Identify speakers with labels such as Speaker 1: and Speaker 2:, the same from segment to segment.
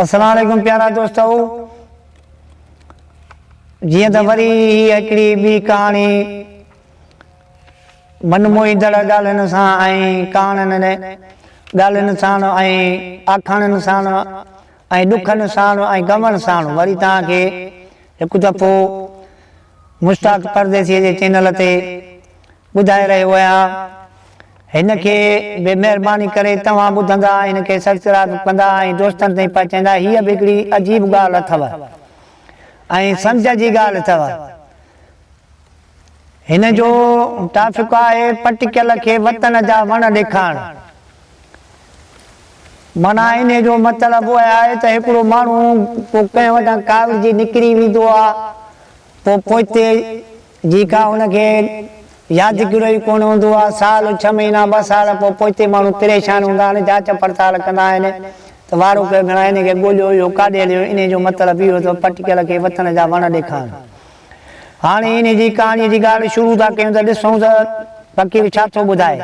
Speaker 1: السلام عليڪم پيارا دوستو جيئن ته وري هي هڪڙي ٻي ڪهاڻي من موهيندڙ ڳالهين سان ۽ ڪهاڻين ڳالهين سان ۽ آکاڻين سان ۽ ڏکن سان ۽ غمن سان وري توهان کي هڪ دفعو مشتاق پرديسي جي چينل تي ٻڌائي رهيو آهيان. هن کي به مهرباني ڪري توهان ٻڌندا ۽ هن کي سبسڪرائب ڪندا ۽ دوستن تائين پهچائيندا. هيء به هڪڙي عجيب ڳالهه اٿو ۽ سمجهه جي ڳالهه اٿو. هن جو ٽاپڪ آهي پٽڪيل کي وطن جا وڻ ڏيکارڻ. معنيٰ انهيء جو مطلب اهو آهي ته هڪڙو ماڻهو ڪو ڪنهن وٽان ڪاوڙجي نڪري ويندو آهي پوء پوئتي جي ڪا هن کي يادگيرو ئي ڪونه هوندو آهي. سال، ڇهه مهينا، ٻه سال پوء پوئتي ماڻهو پريشان هوندا آهن، جاچ پڙتال ڪندا آهن ته وارو ڪيو گهڻا هن کي ڳوليو اهو ڪاڏي هليو انهي جو مطلب اهو ته پٽڪيل کي وطن جا وڻ ڏيکارڻ. هاڻي انهي جي ڪهاڻيء جي ڳالهه شروع ٿا ڪيون ته ڏسون ته فقير ڇا ٿو ٻڌائي.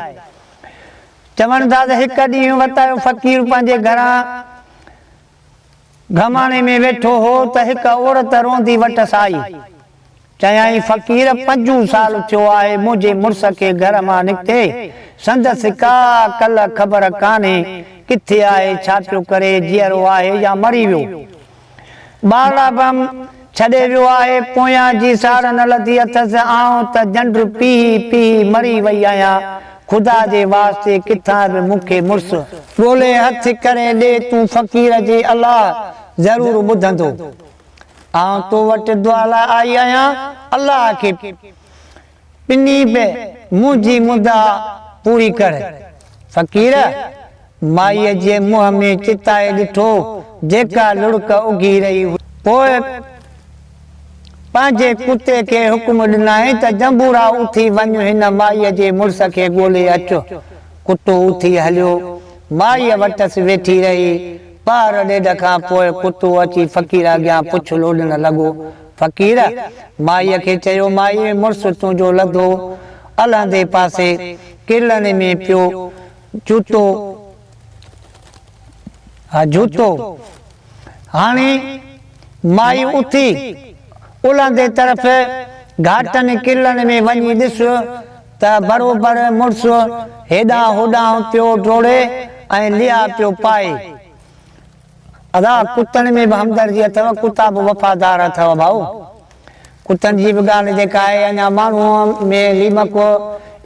Speaker 1: چون ٿا ته هڪ ڏينهن وتايو فقير پنهنجي گهران گهماڻي ۾ ويٺو هو ته هڪ عورت روئندي وٽس آئي. چيائين، فقير پنجون سال ٿيو آهي منهنجي مڙس کي گهر مان نڪتي، سندس ڪا ڪل خبر ڪانهي، ڪٿي آهي، ڇا پيو ڪري، جيئرو آهي يا مري ويو. ٻارڙا به ڇڏي ويو آهي، پويان جي سار نه لڌي اٿس، آئون ته جنڊ پيهي پيهي مري وئي آهيان، خدا جي واسطي ڪٿان به مون کي مڙس ڳولي هٿ ڪري ڏي، تون فقير جي الله ضرور ٻڌندو. آئون تو وٽ دعا لاء آئي آهيان، الله کي پني به منهنجي مدعا پوري ڪر. فقير مائيء جي منهن ۾ چتائي ڏٺو، جيڪا لڙڪ اگهي رهي هئي. پوء پنهنجي ڪتي کي حڪم ڏنائين ته جنبورا اٿي وڃ هن مائيء جي مڙس کي ڳولي اچ. ڪتو اٿي هليو. مائيء وٽس ويٺي رهي. پهر ڏيڍ کان پوء ڪتو اچي فقير اڳيان پڇ لوڏڻ لڳو. فقير، مائيء کي چيو، مائي، مڙس تنهنجو لڌو الهندي پاسي ڪرڙن ۾ پيو جوتو ها جوتو. هاڻي مائي اٿي الهندي طرف گهاٽن ڪرڙن ۾ وڃي ڏس ته بروبر مڙس هيڏانهن هوڏانهن پيو ڊوڙي ۽ ليئا پيو پائي. ادا ڪتن ۾ به همدردي اٿئو، ڪتا به وفادار اٿئو ڀائو. ڪتن جي به ڳالهه جيڪا آهي اڃا ماڻهوء ۾ ليمڪ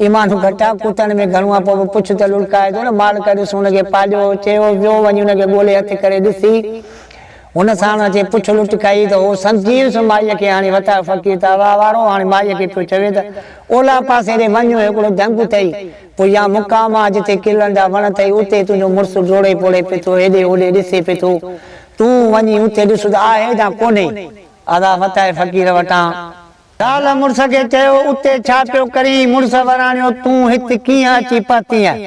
Speaker 1: ايمان گهٽ آ، ڪتن ۾ گهڻو آ، پوء به پڇ ته لڙڪائي ٿو نه، مالڪ ڏس هن کي پاليو، چيو ويو وڃي هن کي ڳولي هٿ ڪري ڏسي، هن ساڻ اچي پڇ لٽڪائي ته هو سمجهي ويس مائيء کي هاڻي وتايو فقير ته هوا وارو هاڻي مائيء کي پيو چوي ته اولهه پاسي ڏي وڃ هڪڙو جهنگ اٿئي پوء يا مقام آ جتي ڪرڙن جا وڻ اٿئي اتي تنهنجو مڙس ڊوڙي پوڙي پئي ٿو هيڏي هوڏي ڏسي پئي ٿو تون وڃي اتي ڏس ته آهي يا ڪونهي. ادا وتائي فقير وٽان. زال مڙس کي چيو اتي ڇا پيو ڪرين؟ مڙس وراڻيو تون هت ڪيئن اچي پهتينء؟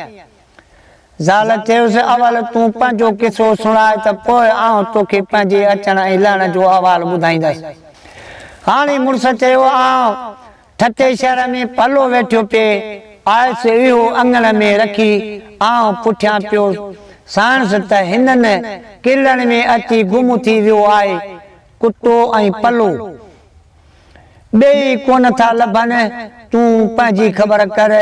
Speaker 1: زال چيس، اول تون پنهنجو قصو سڻاء ته پوء آئون توکي پنهنجي اچڻ ۽ لهڻ جو احوال ٻڌائيندس. هاڻي مڙس چيو، آئون ٺٽي شهر ۾ پلو ويٺيو پئي آيس، اهو اڱڻ ۾ رکي آئون پٺيان پيو ساڻس ته هنن ڪرڙن ۾ اچي گم ٿي ويو آهي، ڪتو ۽ پلو. ٻئي ڪونه ٿا لڀن، تون پنهنجي خبر ڪر.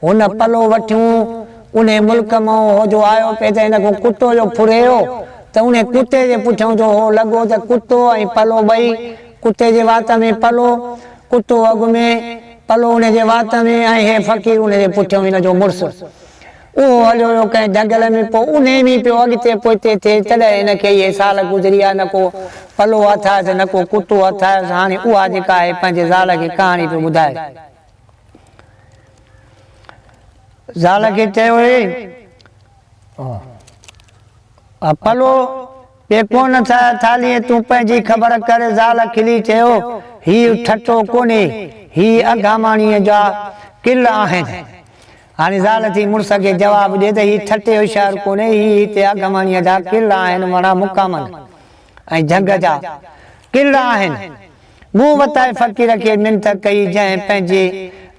Speaker 1: هن پلو وٺيون، انهي ملڪ مان هو جو آيو پئي ته هن کان ڪتو جو ڦريو ته انهي ڪتي جي پٺيان جو هو لڳو ته ڪتو ۽ پلو ٻئي، ڪتي جي وات ۾ پلو، ڪتو اڳ ۾، پلو انهي جي وات ۾ ۽ هي فقير انهي جي پٺيان هن جو مڙس. اهو هليو ويو ڪنهن جهنگل ۾ پوء انهي ۾ پيو اڳتي پوئتي ٿئي تڏهن هن کي اهي سال گذري ويا نه ڪو پلو هٿ آيس نه ڪو ڪتو هٿ آيس هاڻي اها جيڪا آهي پنهنجي زال کي ڪهاڻي پيو ٻڌائي. زال کي چيو هي پلو پي ڪونه ٿالهيء تون پنهنجي خبر ڪر. زال کلي چيو، هيء ٺٽو ڪونهي، هي اگهاماڻيء جا ڪل آهن. هاڻي زال ٿي مڙس کي جواب ڏي ته هي ٺٽي جو شهر ڪونهي، هي هتي اگهاماڻيء جا ڪل آهن، وڻا مقامن ۽ جهنگ جا ڪل آهن. مون وتائي فقير کي منٿ ڪئي، جنهن پنهنجي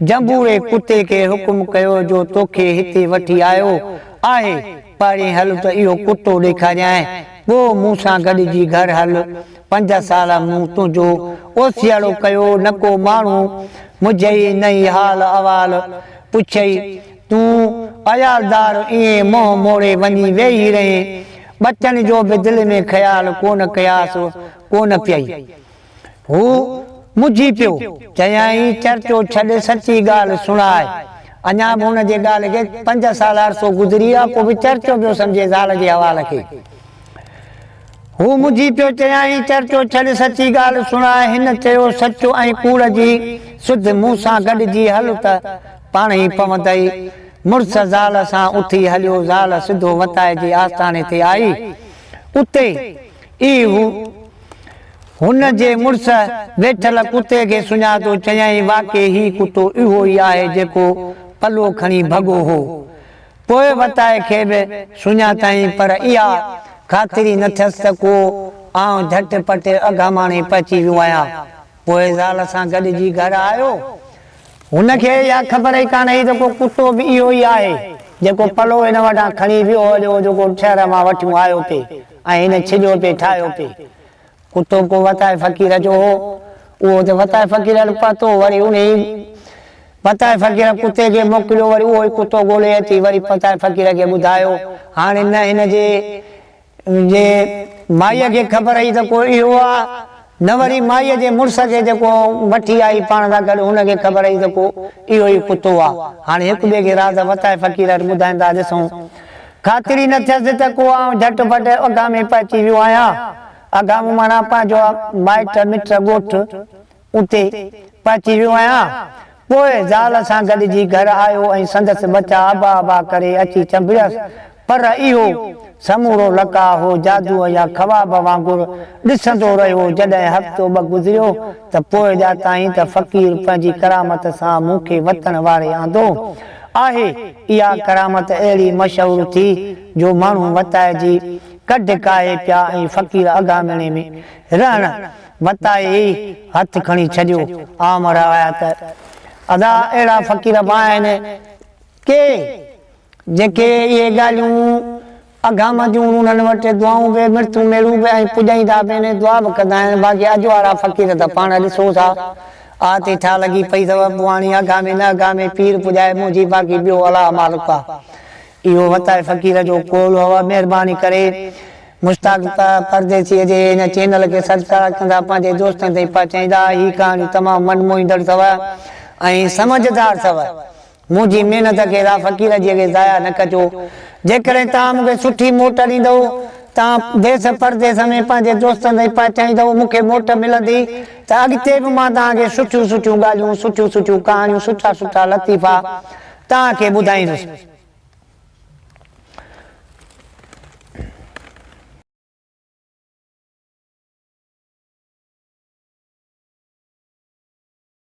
Speaker 1: جنبوري ڪتي کي حڪم ڪيو جو توکي هتي وٺي آيو آهي، پهرين هل ته اهو ڪتو ڏيکاريانء. پوء مون سان گڏجي گهر هل. پنج سال مون تنهنجو اوسيئڙو ڪيو، نه ڪو ماڻهو مجهئي نه ئي حال احوال پڇئي. تون عيالدار ائين منهن موڙي وڃي ويهي رهين. ٻچن جو به دل ۾ خيال ڪونه ڪياس ڪونه پيئي. هو منجهي پيو. چيائين، چرچو ڇڏ، سچي ڳالهه سڻاء. اڃا به هن جي ڳالهه کي پنج سال عرصو گذري ويو آهي، پوء به چرچو پيو سمجهي زال جي حوال کي. هو منجهي پيو. چيائين، چرچو ڇڏ، سچي ڳالهه سڻاء. هن چيو، سچ ۽ ڪوڙ جي سڌ مون سان گڏجي هل ته پاڻهي پوندئي. مڙس زال سان اٿي هليو. زال سڌو وتائي جي آستاني تي آئي. اتي ئي هو هن جي مڙس ويٺل ڪتي کي سڃاتو. چيائين، واقعي هي ڪتو اهو ئي آهي جيڪو پلو کڻي ڀڳو هو. پوء وتائي کي به سڃاتائين پر اها خاطري نه ٿيس ته ڪو آئون جهٽ پٽ اگهاماڻي پهچي ويو آهيان. پوء زال سان گڏجي گهر آيو. هن کي اها خبر ئي ڪانه هئي ته ڪو ڪتو به اهو ئي آهي، جيڪو پلو هن وٽان کڻي ويو هليو هو، جيڪو شهر مان وٺيون آيو پئي ۽ هن ڇڄو پئي ٺاهيو پئي. ڪتو ڪو وتائي فقير جو هو. اهو ته وتائي فقير وٽ پهتو، وري انهي وتائي فقير ڪتي کي موڪليو، وري اهو ئي ڪتو ڳولي اچي وري وتائي فقير کي ٻڌايو. هاڻي نه هن جي جي مائيء کي خبر هئي ته ڪو اهو آ، نه وري مائيء جي مڙس کي جيڪو وٺي آئي پاڻ سان گڏ هن کي خبر هئي ته ڪو اهو ئي ڪتو آ. هاڻي هڪ ٻئي کي راز وتائي فقير وٽ ٻڌائيندا ڏسون. خاطري نه ٿيس ته ڪو آئون جهٽ پٽ اگهامي پهچي ويو آهيان. اگهامو معنيٰ پنهنجو مائٽ مٽ ڳوٺ. اتي پهچي ويو آهيان. پوء زال سان گڏجي گهر آيو ۽ سندس ٻچا ابا ابا ڪري اچي چنبڙيس. پر اهو سمورو لقاء هو جادوء يا خواب وانگر ڏسندو رهيو. جڏهن هفتو ٻه گذريو ته پوء ڄاتائين ته فقير پنهنجي ڪرامت سان مون کي وطن واري آندو آهي. اها ڪرامت اهڙي مشهور ٿي جو ماڻهو وتائجي ڪڍ ڪاهي پيا ۽ فقير اگهامڻي ۾ رهڻ وتائي ئي هٿ کڻي ڇڏيو. عام روايت ادا اهڙا فقير به آهن ڪي جيڪي اهي ڳالهيون اگهامنديون انهن وٽ دعائون به مرتون ميڙون به ۽ پڄائيندا به آهن دعا به ڪندا آهن باقي اڄ وارا فقير ته پاڻ ڏسو ٿا آ تي ڇا لڳي پئي اٿو پواڻي اگهامي نه اگهامي پير پڄائي منهنجي باقي ٻيو الله مالڪ آ. اهو وتائي فقير جو قول هو. مهرباني ڪري مشتاق پرديسيء جي هن چينل کي سبسڪرائب ڪندا پنهنجي دوستن تائين پهچائيندا. هي ڪهاڻيون تمام من موهيندڙ اٿو ۽ سمجهدار اٿو. منهنجي محنت کي را فقير جي کي ضايع نه ڪجو. جيڪڏهن توهان مون کي سٺي موٽ ڏيندؤ، توهان ديس پرديس ۾ پنهنجي دوستن تائين پهچائيندؤ، مون کي موٽ ملندي ته اڳتي به مان توهان کي سٺيون سٺيون ڳالهيون، سٺيون سٺيون ڪهاڻيون، سٺا سٺا لطيفا توهان کي ٻڌائيندس.